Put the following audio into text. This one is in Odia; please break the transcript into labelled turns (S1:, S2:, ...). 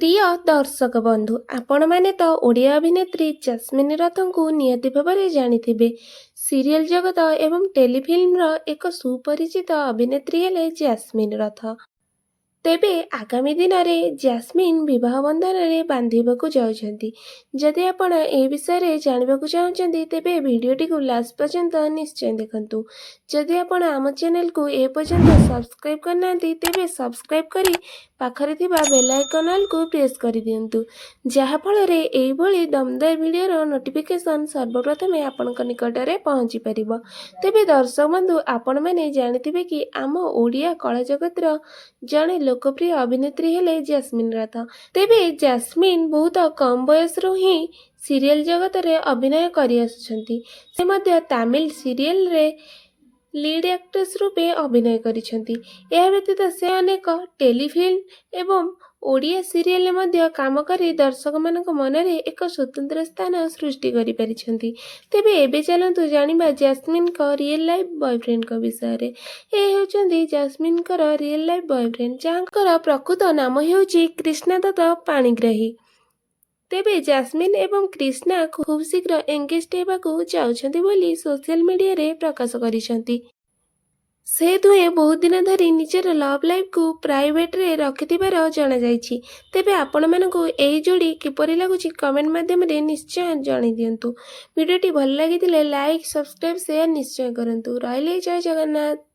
S1: ପ୍ରିୟ ଦର୍ଶକ ବନ୍ଧୁ, ଆପଣମାନେ ତ ଓଡ଼ିଆ ଅଭିନେତ୍ରୀ ଜାସ୍ମିନ୍ ରଥଙ୍କୁ ନିହାତି ଭାବରେ ଜାଣିଥିବେ। ସିରିଏଲ୍ ଜଗତ ଏବଂ ଟେଲିଫିଲ୍ମର ଏକ ସୁପରିଚିତ ଅଭିନେତ୍ରୀ ହେଲେ ଜାସ୍ମିନ୍ ରଥ। ତେବେ ଆଗାମୀ ଦିନରେ ଜାସ୍ମିନ୍ ବିବାହ ବନ୍ଧନରେ ବାନ୍ଧିବାକୁ ଯାଉଛନ୍ତି। ଯଦି ଆପଣ ଏହି ବିଷୟରେ ଜାଣିବାକୁ ଚାହୁଁଛନ୍ତି, ତେବେ ଭିଡ଼ିଓଟିକୁ ଲାଷ୍ଟ ପର୍ଯ୍ୟନ୍ତ ନିଶ୍ଚୟ ଦେଖନ୍ତୁ। ଯଦି ଆପଣ ଆମ ଚ୍ୟାନେଲକୁ ଏପର୍ଯ୍ୟନ୍ତ ସବସ୍କ୍ରାଇବ୍ କରିନାହାନ୍ତି, ତେବେ ସବସ୍କ୍ରାଇବ୍ କରି ପାଖରେ ଥିବା ବେଲ୍ ଆଇକନ୍ ଅଲ୍କୁ ପ୍ରେସ୍ କରିଦିଅନ୍ତୁ, ଯାହାଫଳରେ ଏଇଭଳି ଦମଦାର ଭିଡ଼ିଓର ନୋଟିଫିକେସନ୍ ସର୍ବପ୍ରଥମେ ଆପଣଙ୍କ ନିକଟରେ ପହଞ୍ଚି ପାରିବ। ତେବେ ଦର୍ଶକ ବନ୍ଧୁ, ଆପଣମାନେ ଜାଣିଥିବେ କି ଆମ ଓଡ଼ିଆ କଳା ଜଗତର ଜଣେ ଲୋକପ୍ରିୟ ଅଭିନେତ୍ରୀ ହେଲେ ଜାସ୍ମିନ୍ ରଥ। ତେବେ ଜାସ୍ମିନ୍ ବହୁତ କମ୍ ବୟସରୁ ହିଁ ସିରିଏଲ୍ ଜଗତରେ ଅଭିନୟ କରିଆସୁଛନ୍ତି। ସେ ମଧ୍ୟ ତାମିଲ ସିରିଏଲରେ ଲିଡ୍ ଆକ୍ଟ୍ରେସ୍ ରୂପେ ଅଭିନୟ କରିଛନ୍ତି। ଏହା ବ୍ୟତୀତ ସେ ଅନେକ ଟେଲିଫିଲ୍ମ ଏବଂ ଓଡ଼ିଆ ସିରିଏଲରେ ମଧ୍ୟ କାମ କରି ଦର୍ଶକମାନଙ୍କ ମନରେ ଏକ ସ୍ୱତନ୍ତ୍ର ସ୍ଥାନ ସୃଷ୍ଟି କରିପାରିଛନ୍ତି। ତେବେ ଏବେ ଚାଲନ୍ତୁ ଜାଣିବା ଜାସ୍ମିନ୍ଙ୍କ ରିଏଲ୍ ଲାଇଫ୍ ବୟଫ୍ରେଣ୍ଡଙ୍କ ବିଷୟରେ। ଏ ହେଉଛନ୍ତି ଜାସ୍ମିନ୍ଙ୍କର ରିଏଲ୍ ଲାଇଫ୍ ବୟଫ୍ରେଣ୍ଡ, ଯାହାଙ୍କର ପ୍ରକୃତ ନାମ ହେଉଛି କ୍ରିଷ୍ଣା ଦତ୍ତ ପାଣିଗ୍ରାହୀ। ତେବେ ଜାସ୍ମିନ୍ ଏବଂ କ୍ରିଷ୍ଣା ଖୁବ୍ ଶୀଘ୍ର ଏଙ୍ଗେଜ୍ ହେବାକୁ ଯାଉଛନ୍ତି ବୋଲି ସୋସିଆଲ ମିଡିଆରେ ପ୍ରକାଶ କରିଛନ୍ତି। ସେ ଦୁହେଁ ବହୁତ ଦିନ ଧରି ନିଜର ଲଭ୍ ଲାଇଫ୍କୁ ପ୍ରାଇଭେଟରେ ରଖିଥିବାର ଜଣାଯାଇଛି। ତେବେ ଆପଣମାନଙ୍କୁ ଏହି ଯୋଡ଼ି କିପରି ଲାଗୁଛି, କମେଣ୍ଟ ମାଧ୍ୟମରେ ନିଶ୍ଚୟ ଜଣାଇ ଦିଅନ୍ତୁ। ଭିଡ଼ିଓଟି ଭଲ ଲାଗିଥିଲେ ଲାଇକ୍, ସବସ୍କ୍ରାଇବ୍, ସେୟାର ନିଶ୍ଚୟ କରନ୍ତୁ। ରହିଲି, ଜୟ ଜଗନ୍ନାଥ।